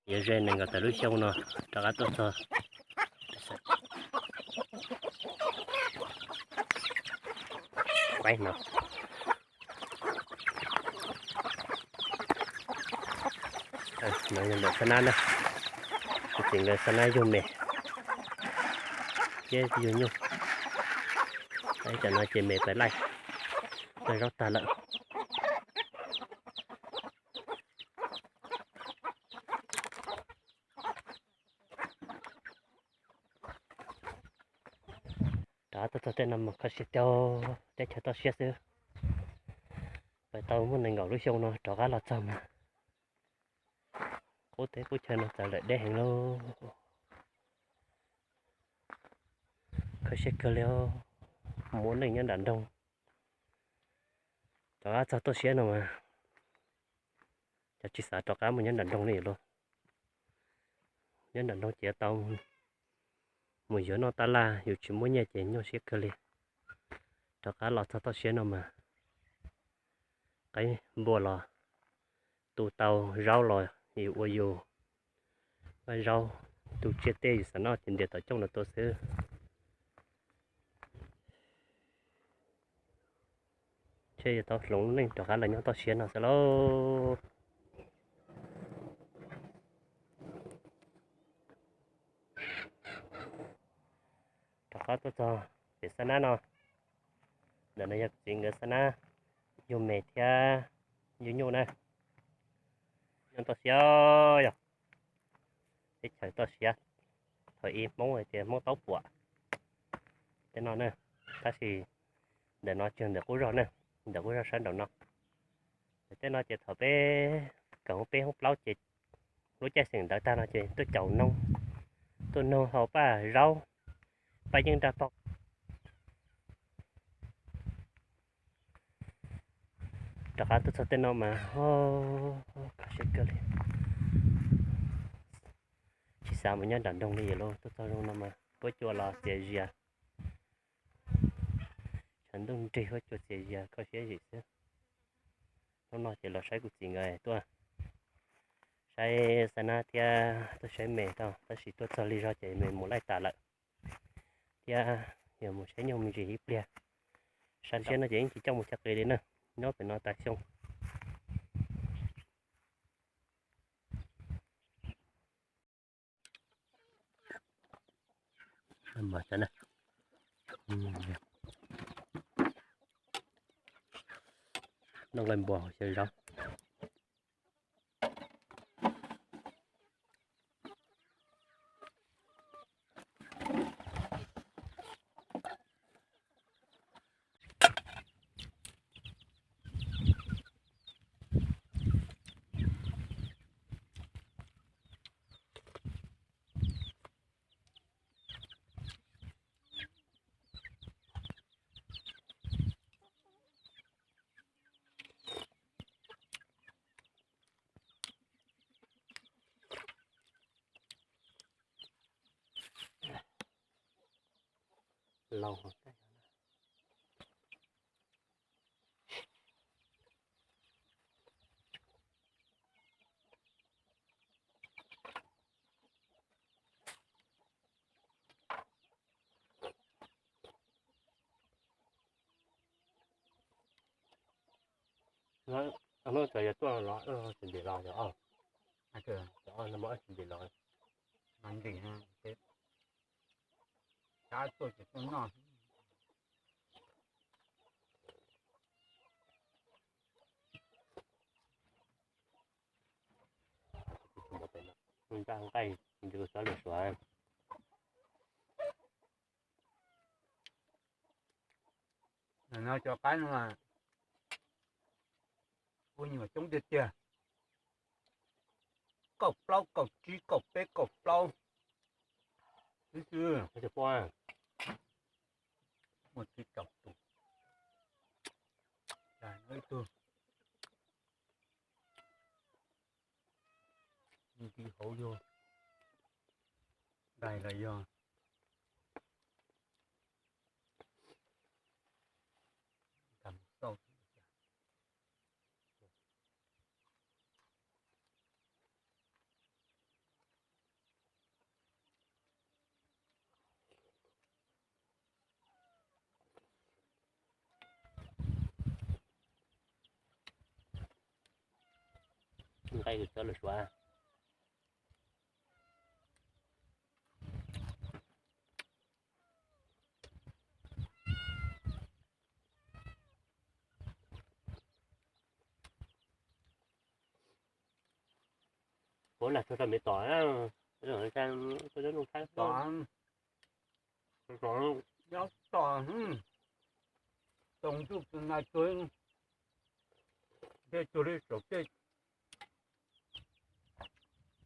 Yuav ze nees nkaum tawm lub xyoo no rov qab tuaj txog no. No yog lawm xab nab na, kuv txiv nkawd xab nab yug me thiab yug nyuj. Tam no ces me pais laij, laij zaub tag lawm. Rov qab tuaj txog tej no mas kho siab tiag, teb chaws toj siab xwb. Pais tau muaj nees nkaum lub xyoo no rov qab los txog mas qub teb qub chaw no txawv lawm deb heev lauj. Kho siab kawg li, mus ua neej nyob nram nroog, rov qab txog toj siab no mas cov tsis xav rov qab mus nyob nram nroog li lauj. Nyob nram nroog ces yuav tau mus yuav noj tab laj, yus tsis muaj nyiaj ces nyuaj siab kawg li. Rov qab los txog toj siab no mas qaib npua los tu tau, zaub los yus ua yus vaj zaub, tu tsiaj tej yus xav noj ces ntiav tom cooj los tua xwb. Ntshe yuav tau hloov lub neej rov qab los nyob toj siab no xwb lauj. Rov qab tuaj txog pem xab nab no. Ntawm no yog kuv txiv nkawd xab nab yug me thiab yug nyuj na. Nyob toj siab yog teb chaws toj siab. Thaum ub Hmoob hais tias Hmoob taub puam tej no na, tab sis ntawm no tsis yog ntawm qub zog na, ntawm qub zog sab nraum no. Tej no ces thaum peb kawm hoob peb hoob plaub ces lub caij xeem ntawd tag no ces tuaj caum noog, tuaj noog haus paj zaub, paj yeeb nraj pog. Rov qab tuaj txog tej no mas kho siab kawg li. Tsis xav mus nyob nram nroog li lauj, tuaj txog zoo no mas huab cua los txias zias, tshav ntuj nrig huab cua txias zias kho siab zim xwb. Hnub no ces los saib kuv txiv nkawd tuaj saib xab nab thiab tuaj saib me tau, tab sis tuaj txog lig zog ces me mus laij tas lawm, thiab yog mus saib nyuj me ntsis ib pliag. Sab ntshiab no ces yeej tsis coj mus chaw qis li na, nyob pem no tas xyoo. Noj nqaij npua xyaw zaub. Laus. Hnub cov yog tuaj los tsis ntim los yog os. Tsis ntim los, mas ntim, tab tuaj ces tuaj noj. Nqaij xyov lwm suav. No cov qaib no mas ua nyuam coob tiag tiag, kaum plaub kaum tsib kaum peb kaum plaub xwb xwb. Muaj tsib rau tus, ib tug nti hauv yog dais los yog kam xauj. Nqaij kws txawb lawm suav. Kuv nag tsuag rau me tom, nyob tom, too ntuj na, tsuag, thiaj tsuag li saum tej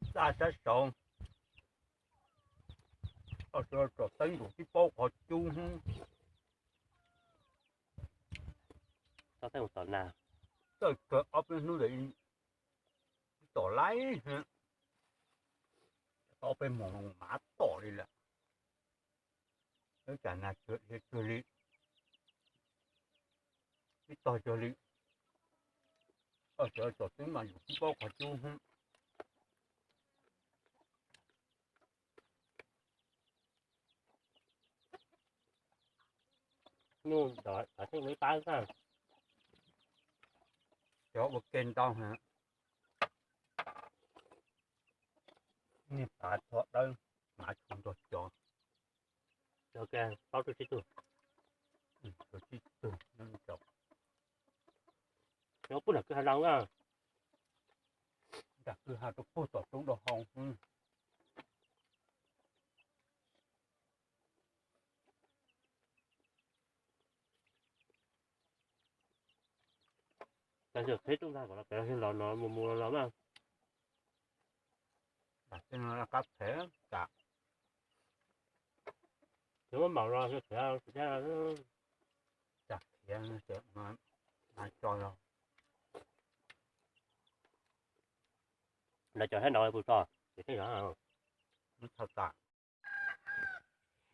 txaj sab saud, tsom teeb nkaus tib paub qhov cub hub. Txawj kawg ob peb hnub ntawd, tom laib, tau peb moos mas tom li lawm. Ib tsam nag tsuag li, ib tog tsuag li, tsom teeb mas yus tib paub qhov cub hub. Nyuj tom teb ua ib pab xwb. Cov ua ke ntau heev. Niag pav txho dawb, hnav tshua nrog cov. Cov ke plaub tug tsib tug. Cov tsib tug. Cov pub nram kwj ha zoo na. Nram kwj ha rau puag tom roob dau hau. Qheb roob ntag kom los pem los no mus mus los los na. Qab phem cas, cov muab npaum no khiav, cas khiav, mas tso los. Los cov sab no puas tso, ces tej no tso tas.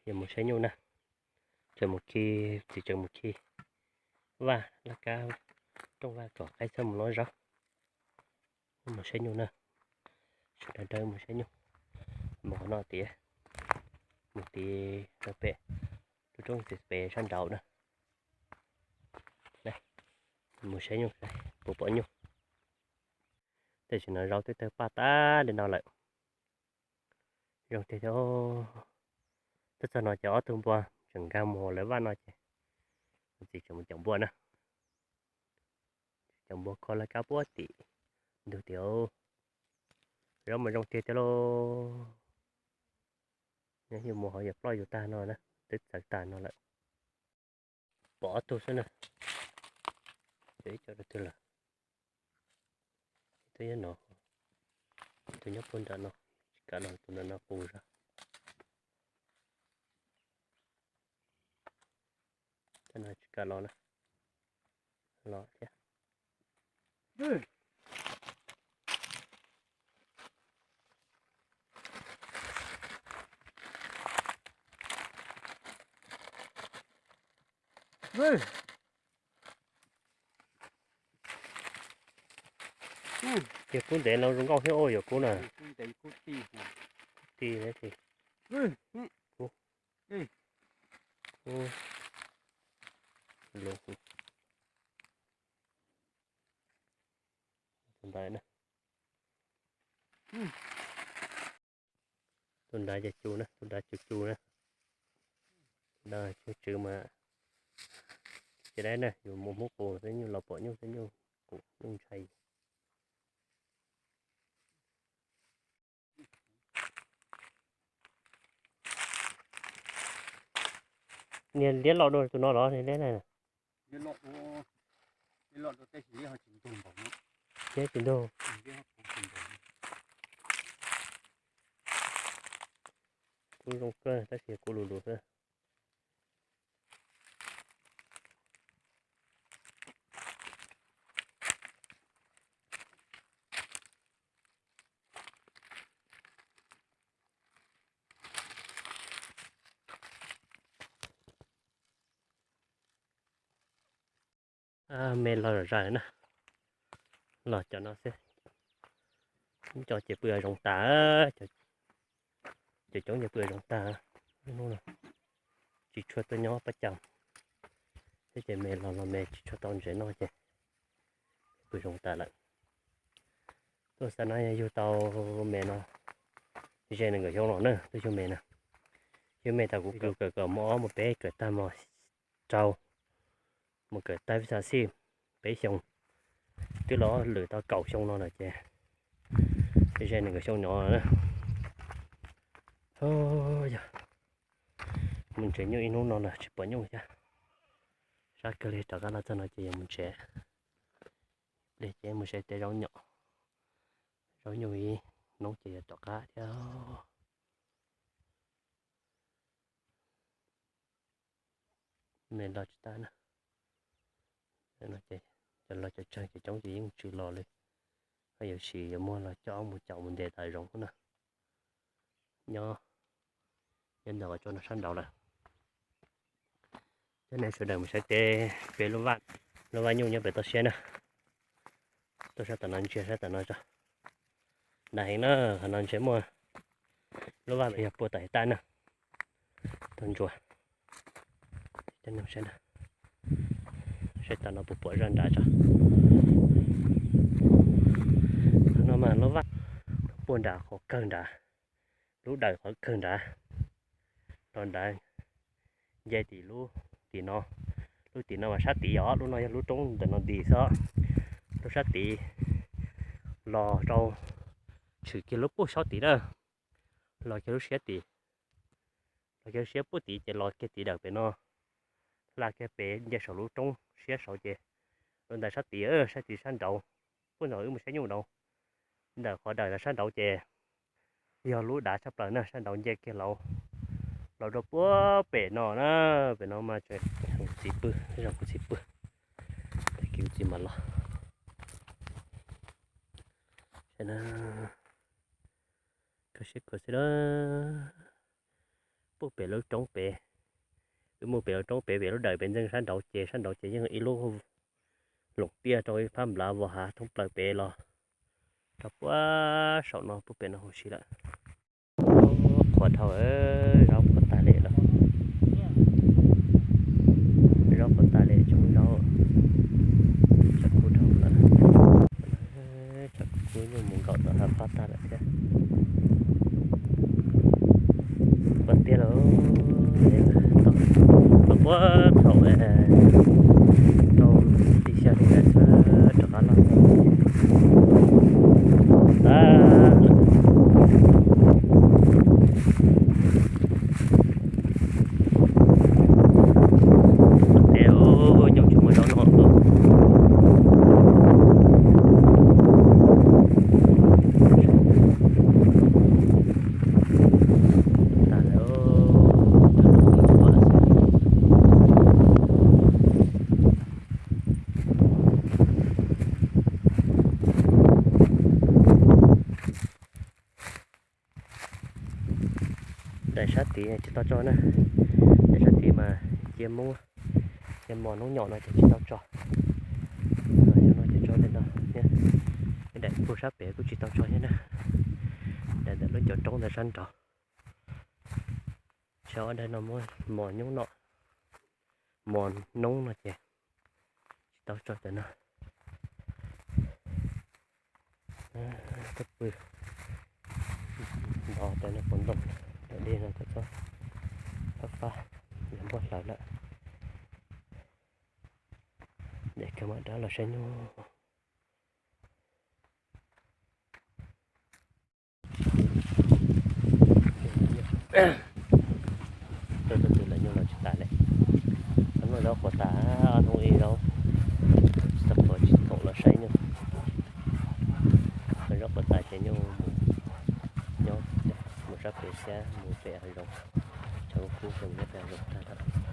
Yog mus saib nyuj na, tseem mus khi, txiv tseem mus khi vaj laj kab, rooj vag kom qaib txhab mus lob zaub. Mus saib nyuj na, sawv daws dawb mus saib nyuj. Mus qhov no tias, mus tid rau pem, rau roob txiv pem sab nraud na. Mus saib nyuj, puas pom nyuj. Tam sim no zaub twb tawg paj tas li no lawm. Zoo tiag tiag. Twb txog no ces ob tug npua tseem nkag mus lawv vaj no ces, txiv tseem mus caum npua na. Caum npua kho laj kab puag tim ntug tiag. Zaub mas zoo tiag tiag lauj. Nyob yus mus ho yuav ploj yus tag no na, twb txawv tas no lawm. Pom ob tug xwb na. Ib co rau twg lawm? Ib tug nyob no, ib tug nyob puag nram no, tsis kam los, tus nram no qus zog. Tej no tsis kam los na, los thiab. Ces kub ntev no zoo nkauj thiab, ua yuav kub na. Kub ti, kub ti. Tus nrad ces cu na, tus nrad cu cu na. Tus nrad cu tswv mas, ces dab na, yus mus hmub qus xwb nyuj los pom nyuj xwb, nyuj qus nyuj ntshai. Niag liab loj dua tus no los niag liab na. Liab tsis ntug. Kub zoo kawg tab sis kub lus lus xwb. Me los zom zaws na, los cov no xwb. Cov ces pw zoov tas, cov coob ces pw zoov tas. Hnub no tsis tshua tuaj nyob pab cas, thiab ces me los los me tsis tshua tau ntsev noj ces pw zoov tas lawm. Tuaj xa no yug tau me no ze nees nkaum xyoo los na, tuaj yug me na. Yug me thaum kuv kawm kawm mos ob mos peb kawm tag mos rau, mus kawm tag pib xav xij peb xyoo, twb los lwm tau kaum xyoo no lawm ces ze nees nkaum xyoo no na. Yog mus ntses nyuj ib hnub no los tsis pom nyuj thiab. Sab kawg li, rov qab los txog no ces yuav mus ntses li ces mus saib tej zaub nyom, zaub nyuj ib hnub ces yuav rov qab thiab. Me los tsis tag na. Cov los cov tsawg cov coob ces yeej tsw los li, ho yuav sim yuav muag los coj mus caum mus ntes tas zoov na. Nyob, nyob ntawm qhov tsua no sab nraud lawm. Coj nej sawv daws mus saib teb peb lub vaj, lub vaj nyuj nyob pem toj siab na. Tuaj sab tom no ntsia sab tom no tso. Nram heev na, qhov no ntshe muaj lub vaj yog puag tom hev tag na. Tuaj ntsuas, saib tom no puas pom zaj nrad tso. Qhov no mas lub vaj puag nrad qhov kawg nrad, lub dawm qhov kawg nrad, los nrad nce tim lub tim no. Lub tim no mas sab tid os, lub no yog lub roob ntawm no nti xwb. Lub sab tid los rau, tshwm kiag lub puag sab tid na, los kiag lub siab tid, los kiag lub siab puag tid ces los kiag tim dawm pem no, hla kiag pem nce saum lub roob siab saud ces lub ntawm sab tid, sab tid sab nraud, puag nraud wb mus saib nyuj nraud. Ntawm qhov dawm ntawd sab nraud ces yog lub dav tshaj plaws na, sab nraud nce kiag lauj, los rau puag pem no na. Pem no mas tseem txiv pw, zoo kuv txiv pw, tag kis kuv txiv mam los. Kho siab khuav xwb na. Puag pem lub roob pem, wb mus pem lub roob pem, pem lub dawm pem ntxeeg sab nraud ces, sab nraud ces yeej ib lub loos tiaj rau ib phab nplav vos hav thoob plaws pem los rau puag saum no, puag pem no huv si lawm. Qhuav dhau, zaub qhuav tag li lawm. Zaub qhuav tag li, tsoom zaub tshav kub dhau lawm. Tshav kub nyuj mus nkaum tom hav phab tag lawm thiab. Puag tiag lawm, puag thaum rau tib xya li ntawd rov qab los tag lawm. Puag tiag, nyuj tsis muaj zaub noj. Daim sab tid tsis tau tso na, daim sab tid mas cia mos, cia mos noob nyom no ces tsis tau tso. Cov no ces tso li no thiab, daim puag sab pem kuj tsis tau tso thiab na. Daim ntawm lub ncov roob ntawd sab nraud, tsis ob daim no muab mos nyoob no, mos noob no ces tsis tau tso cov no. Tuaj pw nrov cov no puas ntoo, cov dej no kuj txhob fab fab, npaj hlawv lawm. Ces kawg mam rov los saib nyuj. Tuaj txog twg los nyuj los tsis tas li. Ob hnub zaub qhuav tas, ob hnub ib zaub, tsis tau qhuav tsis tau los saib nyuj. Zaub qhuav tas ces nyuj mus nyob, mus sab pem thiab mus pem hav zoov, tshav kub kub ces mus nyob pem hav zoov tag lawm.